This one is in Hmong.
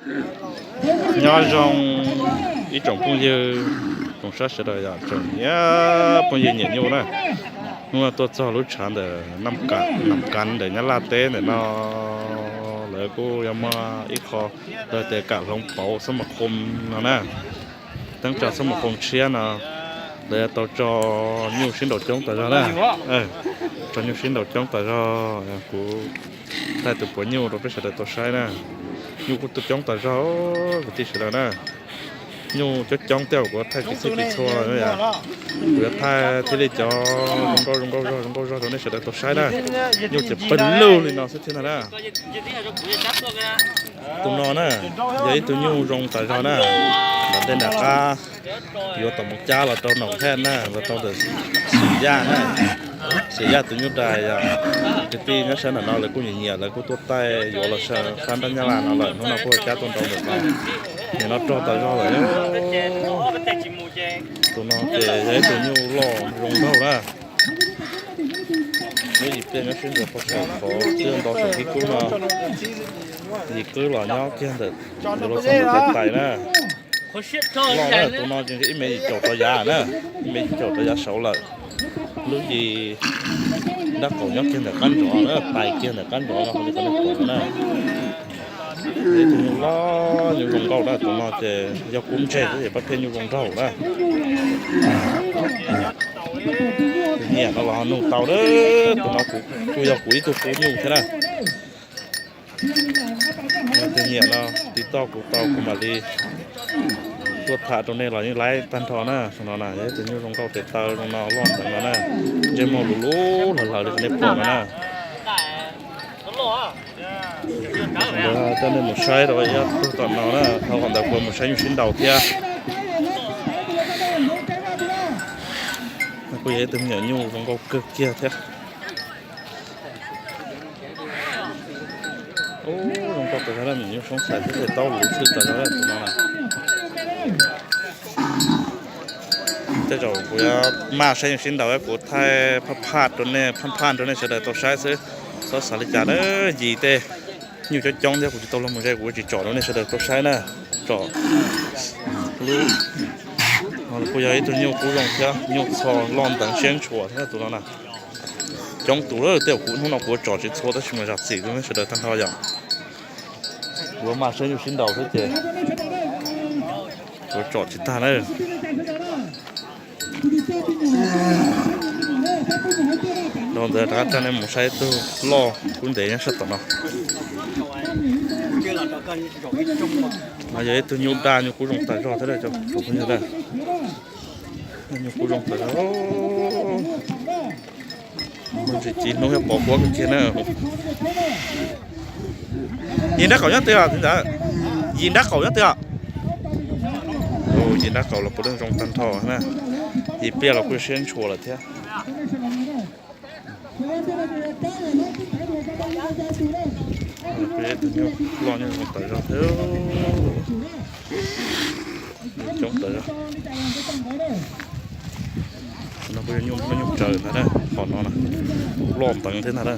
Nyob zoo ib tsoom phooj ywg, tsoom saib sawv daws yom, tsoom nyiam phooj ywg nyiam nyuj na. Hnub no tuaj txog lub tshav ntawm Nam Kav ntawm Nyab Laj teb ntawm no, lawv kuj yog muaj ib qho lawv tias kam hloov pauv xab ma khom no na. Teeb tsa xab ma khom tshiab no, lawv yuav tau tso nyuj sib nraus coob tas zog na. Tso nyuj sib nraus coob tas zog, kuv thaij tus puav nyuj rau peb sawv daws tau saib na. Nyuj kuj tuaj coob tas zog kwv tij sawv daws na. Nyuj coob coob tej kuv thaij tsis txhij tsis txhua, kuv yuav thaij thiaj li cov zoo nkauj zoo nkauj zog zoo nkauj zog rau nej sawv daws tau saib na. Nyuj ces pawg lug li no xwb thiab ntag na. Tus no na, yog ib tug nyuj zoo tas zog na. Nram ntej nram qab yuav tau mus cab los rau Noom Hej na, los rau ntawm Xim Yaj na. Xim Yaj tus nyuj dais yog kwv tij nyob sab nram no lawv kuj nyiam nyiam, lawv kuj tuaj taij yuav los sab nrab Nyab Laj no lawm, hnub no kuj cab tuaj nrau ntawm no. Nim no rog tas zog lawm. Tus no ces yog ib tug nyuj loj zoo nraug na. Lub yim pliaj nyob sib nraus pog saum qhov twb nto saum kib kub no. Yim kub los nyob kiag ntawm yuav luag txog ntawm tais na. Loj na, tus no ces ib mev yim caum rov yav na, ib mev yim caum rov yav saud lawm. Lub yim nrab qaum nyob kiag ntawm qab nrov na, tais kiag ntawm qab nrov no li qhov nej pom na. Ib tug nyuj loj nyuj zoo nkauj na, tus no ces yog kub ntseg xwb ces pab pheej nyuj zoo nraug na. Tus nyiam no los ho nug tau, tus no kuj yog kuv ib tug pub nyuj thiab na. Tus nyiam no tiv toj kuv tau kuv mam li tuaj tham rau nej los yeej laib tag nrho na. Tus no na yog ib tug nyuj zoo nkauj tes taw zoo no loj nteev no na, ntsej muag luv luv lawv lawv li qhov nej pom no na. Ntawd coj nej mus saib rau ib tug tom no na, dhau qhov ntawd kuv mus saib nyuj sib nraus thiab. Kuj yog ib tug me nyuam nyuj zoo nkauj kawg kiag thiab. Zoo nkauj tas zog na, me nyuam nyuj soob xais thiab tes taub luv xwb tas zog na tus no na. Tej zaum kuv yuav maj saib nyuj sib nraus kuv thaij phaj phaj rau nej, phaj phaj rau nej sawv daws tau saib xwb. Txhob xav li cas na, yim tej nyuj coob coob thiab kuv tsis tau los mus ze kuv tsis tsom rau nej sawv daws tau saib na. Tsom lub no kuj yog ib tug nyuj kub zoo thiab, nyuj txho loj nteev siab ntshua thiab tus no na. Coob tus lawm, tej zaum kuv hnub no kuv tsom tsis txhua tab sis mas zam txim rau nej sawv daws tag nrho yom. Kuv maj saib nyuj sib nraus xwb ces kuv tsom tsis tag na. Dhau ntawd rov qab coj nej mus saib ib tug loj kub ntev nyob sab tom no. No yog ib tug nyuj daj nyuj kub zoo tas zog thiab, nyuj kub zoo tas zog. Muaj ntsis ci hnub thiab pos huab kawg kiag na. Yim nrab qaum nyob twg os txiv ntxawm? Yim nrab qaum nyob twg os? Yim nrab qaum los puav leej zoo tag nrho na. Yim pliaj los kuj siab ntshua lawm thiab. Tus nyuj loj nyuj zoo tas zog thiab. Coob tas zog. No kuj yog nyuj, nyuj tsaws ntag na, qhov no na, loj nteev thiab ntag na.